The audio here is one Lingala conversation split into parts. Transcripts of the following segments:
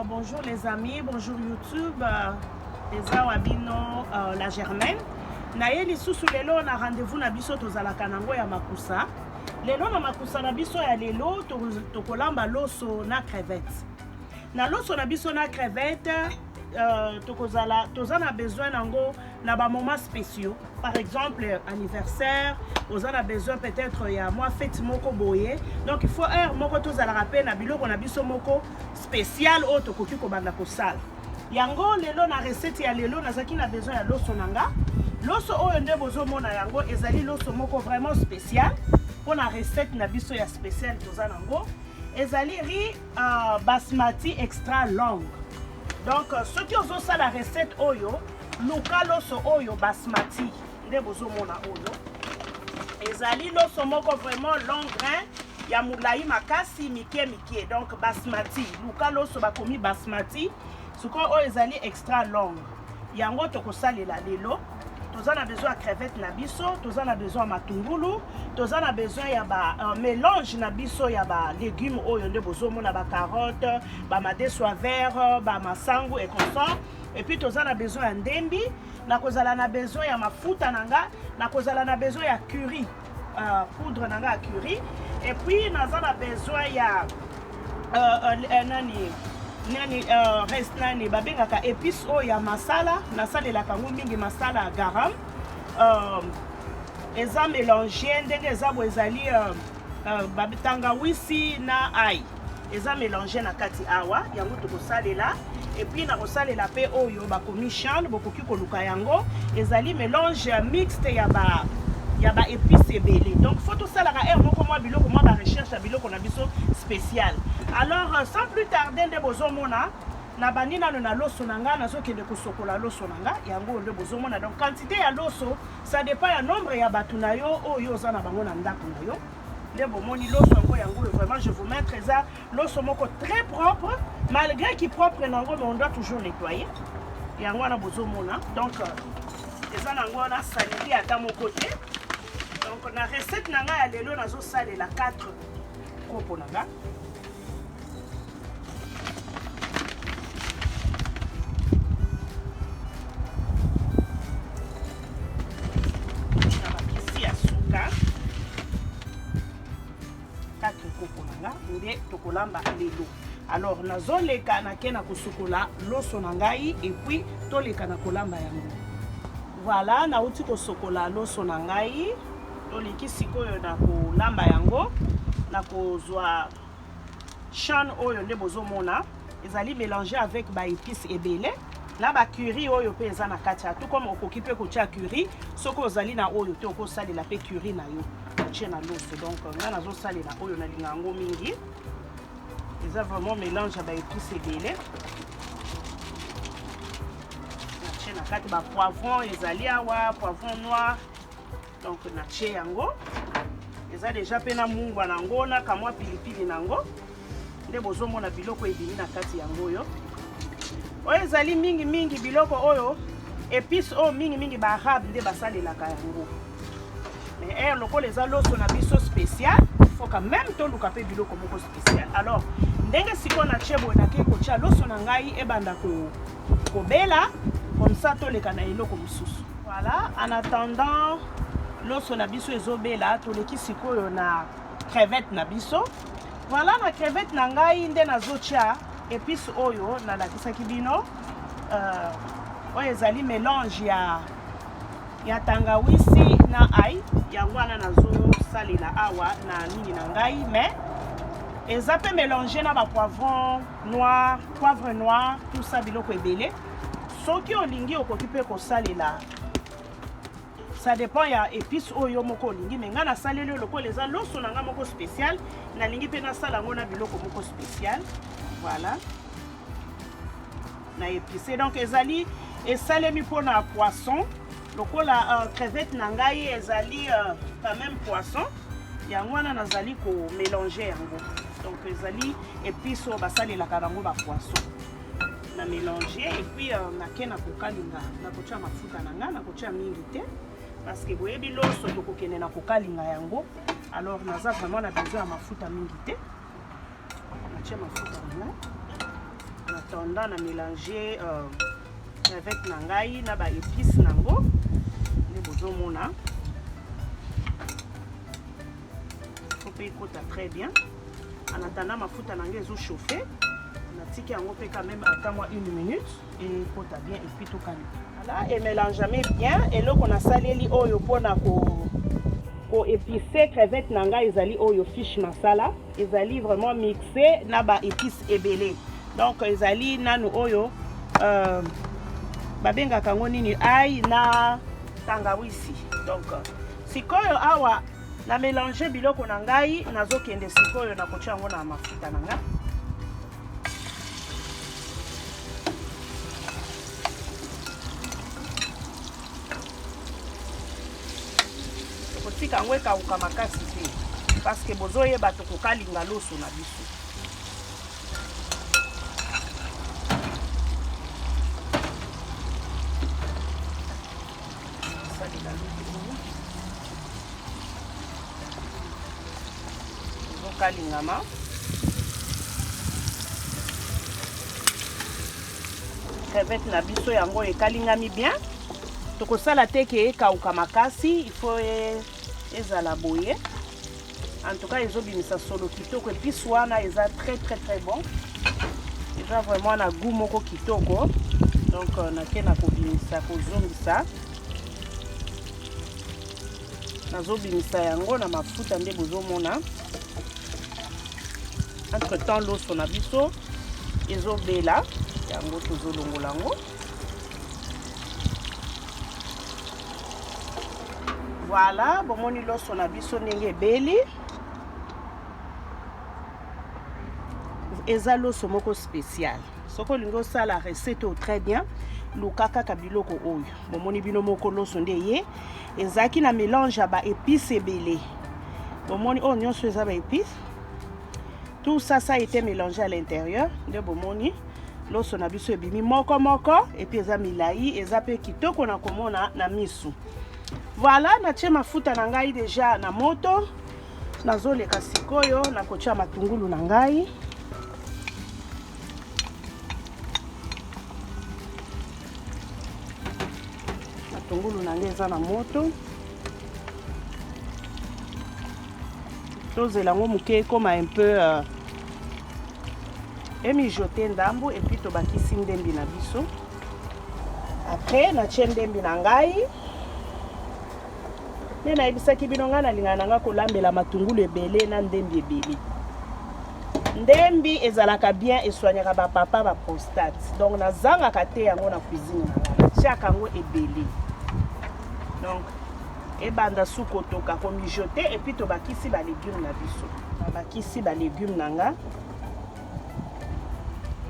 Bonjour les amis, bonjour YouTube. Eza wa bino la Germaine. Naye lisusu lelo na rendez-vous na biso tozalaka nango ya makusa. Lelo na makusa na biso ya lelo tokolamba loso na crevette. Na loso na biso na crevette tokozala toza na besoin nango na ba moments spéciaux. Par exemple anniversaire, oza na besoin peut-être ya mwa fête moko boye. Donc il faut heure moko tozalaka pe na biloko na biso moko spécial oyo tokoki kobanda kosala. Yango lelo na recette ya lelo nazalaki na besoin ya loso na nga. Loso oyo nde bozomona yango ezali loso moko vraiment spécial mpona recette na biso ya spécial toza nango. Ezali riz basmati extra long. Donc soki ozosala recette oyo luka loso oyo basmati nde bozomona oyo ezali loso moko vraiment long grain ya molai makasi mike mike. Donc basmati, luka loso bakomi basmati. Sikoyo oyo ezali extra long, yango tokosalela lelo. Toza na besoin ya crevette na biso, toza na besoin ya matungulu, toza na besoin ya ba mélange na biso ya ba légumes oyo nde bozomona ba carotte, ba madesu ya vert, ba masangu et consort. Et puis toza na besoin ya ndembi, nakozala na besoin ya mafuta na nga, nakozala na besoin ya curry, poudre na nga ya curry. Et puis naza na besoin ya nani nani reste nani babengaka épice oyo ya masala, nasalelaka yango mingi masala ya garam. Eza mélange ndenge eza boye, ezali tangawisi na ail, eza mélange na kati awa, yango tokosalela. Et puis nakosalela mpe oyo bakomi chan, bokoki koluka yango, ezali mélange mixte ya ba épice ebele. Donc faut tosalaka heure moko mwa biloko mwa ba recherche ya biloko na biso spécial. Alors sans plus tarder, nde bozomona na bandi nano na loso na nga, nazokende kosokola loso na nga, yango nde bozomona. Donc quantité ya loso, ça dépend ya nombre ya bato na yo oyo oza na bango na ndako na yo. Nde bomoni loso yango, yango oyo vraiment je vous mettre, eza loso moko très propre. Malgré ki propre nango, mais on doit toujours nettoyer. Yango wana bozomona, donc eza nango wana saleté ata moko te. Donc na recette na ngai ya lelo nazosalela 4 kopo na nga. Na bakisi ya suka 4 kopo na nga nde tokolamba lelo. Alors nazoleka nake na kosukola loso na ngai et puis toleka na kolamba yango. Voilà, nauti kosokola loso na ngai, toleki sikoyo na kolamba yango. Na kozwa chan oyo nde bozomona ezali mélange avec ba épice ebele na ba curry oyo mpe eza na kati ya tout. Comme okoki mpe kotia curry soki ozali na oyo te, okosalela mpe curry na yo otie na loso. Donc ngai nazosalela oyo, nalinga yango mingi, eza vraiment mélange ya ba épice ebele natie na kati. Ba poivron ezali awa, poivron noir, donc natie yango, eza déjà mpe na mungwa nango na kamwa pilipili nango. Nde bozomona biloko ebimi na kati yango oyo. Oyo ezali mingimingi biloko oyo, épice oyo mingimingi baarabe nde basalelaka yango. Mais heure lokola eza loso na biso spécial, faut quand même toluka mpe biloko moko spécial. Alors ndenge sikoyo natie boye, nakei kotia loso na ngai ebanda kobela, comme ça toleka na eloko mosusu. Voilà, en attendant loso na biso ezobela, toleki sikoyo na crevette na biso. Voilà, na crevette na ngai nde nazotia épice oyo nalakisaki bino, oyo ezali mélange ya tangawisi na ail. Yango wana nazosalela awa na nini na ngai, mais eza mpe mélange na bapoivron noir, poivre noir, tout ça, biloko ebele. Soki olingi okoki mpe kosalela, ça dépend ya épice oyo moko olingi. Mais ngai nasaleli oyo lokola eza loso na ngai moko spécial, nalingi mpe nasala yango na biloko moko spécial. Voilà, na épice, donc ezali esalemi mpona poisson. Lokola crevette na ngai ezali quand même poisson, yango wana nazali komélange yango. Donc ezali épice oyo basalelaka bango bapoisson, na mélange. Et puis nake na kokalinga, nakotia mafuta na ngai, nakotia mingi te parce que boyebi loso tokokende na kokalinga yango. Alors naza vraiment na besoin ya mafuta mingi te. Natie mafuta na ngai. En attendant na mélanger crevette na ngai na ba épices nango nde bozomona. Faut mpe ekota très bien. En attendant mafuta na ngai ezo chauffer, natiki yango mpe quand même ata mwa une minute ekota bien et puis tokani. Voilà, emélangeami bien. Eloko nasaleli oyo mpona ko épicer crevette na ngai ezali oyo fish masala. Ezali vraiment mixé na ba épices ebele. Donc ezali nanu oyo babengaka yango nini, ail na tangawisi. Donc sikoyo awa na mélange biloko na ngai, nazokende sikoyo na kotia yango na mafuta na ngai. Tokotika yango ekauka makasi te parce que bozoyeba tokokalinga loso na biso. Salela loso oyo ezokalingama. Crevette na biso yango ekalingami bien. Tokosala te ke ekauka makasi, il faut ezala boye. En tout cas ezobimisa solo kitoko. Épice wana eza très très très bon, eza vraiment na goût moko kitoko. Donc nake na kobimisa, kozongisa, nazobimisa yango na mafuta nde bozomona. Entre temps loso na biso ezobela, yango tozolongola yango. Voilà, bomoni loso na biso ndenge ebeli. Eza loso moko spécial. Soki olingi osala recette oyo très bien, luka kaka biloko oyo bomoni bino moko. Loso nde ye ezalaki na mélange ya baépice ebele. Bomoni oyo nyonso eza baépice, tout ça, ça a été mélangé à l'intérieur. Nde bomoni loso na biso ebimi moko moko et puis eza milai, eza mpe kitoko na komona na misu. Voilà, natie mafuta na ngai déjà na moto. Nazoleka sikoyo nakotia matungulu na ngai. Matungulu na ngai eza na moto, tozela yango moke ekóma un peu emijote ndambu et puis tobakisi ndembi na biso. Après natie ndembi na ngai. Nde nayebisaki bino, ngai nalingaka na ngai kolambela matungulu ebele na ndembi ebele. Ndembi ezalaka bien, esoignaka bapapa baprostate, donc nazangaka te yango na cuisine na ngai, natiaka yango ebele. Donc ebanda su kotoka, komijote et puis tobakisi balégume na biso. Babakisi balégume na nga.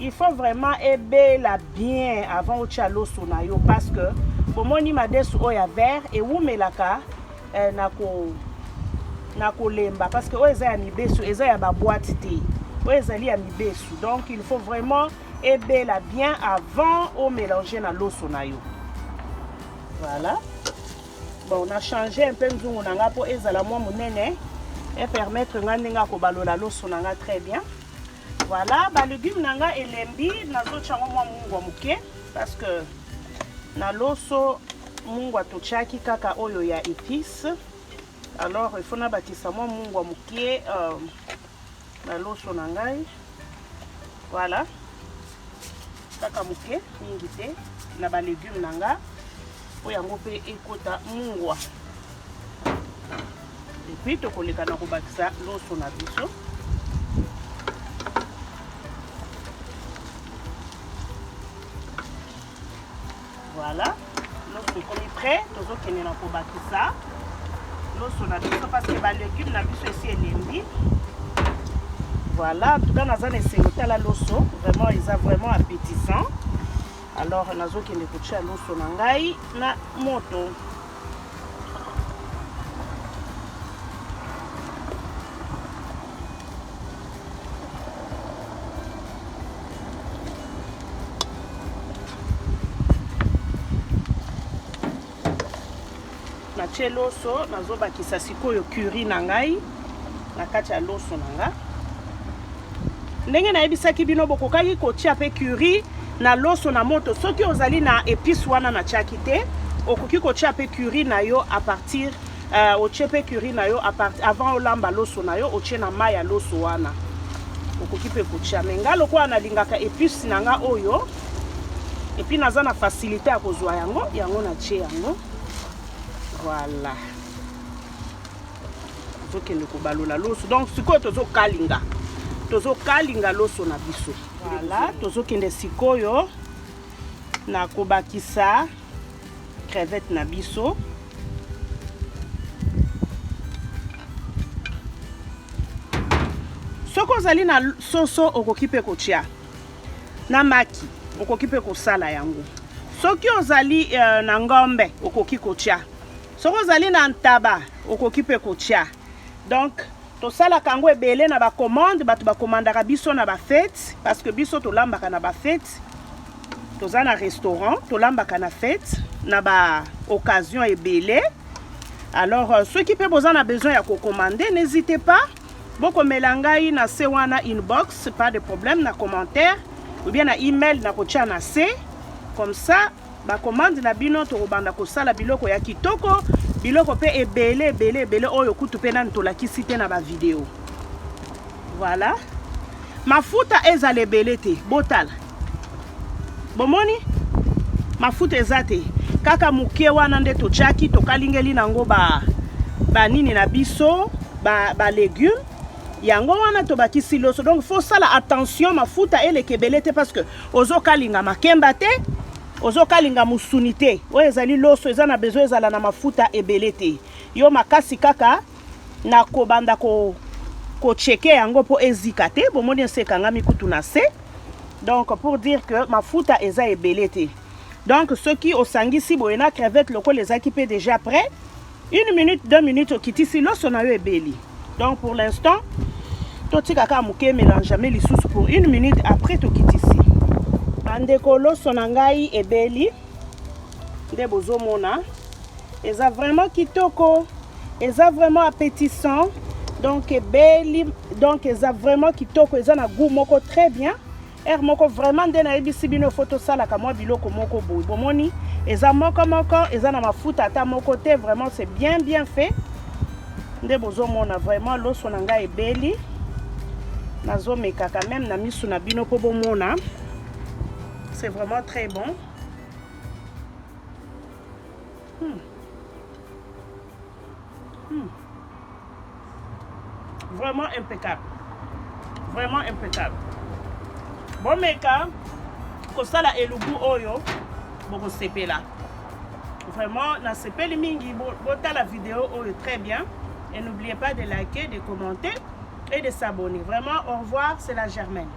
Il faut vraiment ebela bien avant otia loso na yo parce que bomoni madesu oyo ya vert ewumelaka na kolemba parce que oyo eza ya mibesu, eza ya baboîte te, oyo ezali ya mibesu. Donc il faut vraiment ebela bien avant omélanger na loso na yo. Voilà, bon, na change un peu nzungu na nga mpo ezala mwa monene, epermettre nga ndenge akobalola loso na nga très bien. Voilà, balégume na nga elembi, nazotia yango mwa mungwa moke parce que na loso mungwa totiaki kaka oyo ya épice. Alors il faut nabakisa mwa mungwa moke na loso na ngai. Voilà, kaka moke, mingi te, na balégume na nga po yango mpe ekota mungwa. Et puis tokoleka na kobakisa loso na biso. Voilà, loso ekomi prêt. Tozokende na kobakisa loso na biso parce que balégume na biso esi elembi. Voilà, en tout cas naza na esengo. Tala loso, vraiment eza vraiment appétissant. Alors nazokende kotia loso na ngai na moto. Natie loso, nazobakisa sikoyo curry na ngai na kati ya loso na nga. Ndenge nayebisaki bino, bokokaki kotia mpe curry na loso na moto. Soki ozali na épice wana natiaki te, okoki kotia mpe curry na yo à partir otie mpe curry na yo avant olamba loso na yo, otie na mai ya loso wana, okoki mpe kotia. Mais nga lokola nalingaka épice na nga oyo, et puis naza na facilité ya kozwa yango, yango natie yango. Voilà, tozokende kobalola loso. Donc sikoyo tozokalinga loso na biso. Voilà, tozokende sikoyo na kobakisa crevette na biso. Soki ozali na soso, okoki mpe kotia na maki, okoki mpe kosala yango. Soki ozali na ngombe, okoki kotia. Soki ozali na ntaba, okoki mpe kotia. Donc tosalaka yango ebele na bacommande. Bato bakomandaka biso na bafête, parce que biso tolambaka na bafête. Toza na restaurant, tolambaka na fête, na baoccasion ebele. Alors soki mpe boza na besoin ya kocommander, n'hésitez pas, bokomela ngai na se wana, inbox, pas de problème, na commentaire ou bien na email na kotia na se. Comme ça bacommande na bino, tokobanda kosala biloko ya kitoko, biloko mpe ebele ebele ebele oyo kutu mpe nani tolakisi te na bavideo. Voilà, mafuta ezala ebele te. Botala, bomoni mafuta eza te, kaka moke wana nde totiaki, tokalingeli nango banini na biso, balégume ba yango wana tobakisi loso. Donc faut sala attention, mafuta eleka ebele te, parce que ozokalinga makemba te, ozokalinga mosuni te. Oyo ezali loso, eza na besoin ezala na mafuta ebele te. Yo makasi kaka na kobanda kochecker yango mpo ezika te. Bomoni ese ekangami kutu na se. Donc pour dire que mafuta eza ebele te. Donc soki osangisi boye na crevette, lokola ezalaki mpe déjà prêt, une minute, 2 minutes, okitisi loso na yo, ebeli. Donc pour l'instant totika kaka moke, mélangeame lisusu pour une minute, après tokitisi. Bandeko, loso na ngai ebeli nde bozomona, eza vraiment kitoko, eza vraiment appétissant. Donc ebeli, donc eza vraiment kitoko, eza na goût moko très bien. Heure moko vraiment nde nayebisi bino, faut tosalaka mwa biloko moko boye. Bomoni, eza moko moko, eza na mafuta ata moko te. Vraiment, c'est bien bien fait. Nde bozomona, vraiment loso na ngai ebeli. Nazomekaka même na misu na bino mpo bomona, c'est vraiment très bon. Vraiment impeccable, vraiment impeccable. Bomeka kosala elubu oyo, bokosepela. Vraiment nasepeli mingi. Botala vidéo oyo très bien et n'oubliez pas de liker, de commenter et de s'abonner. Vraiment, au revoir, c'est la Germaine.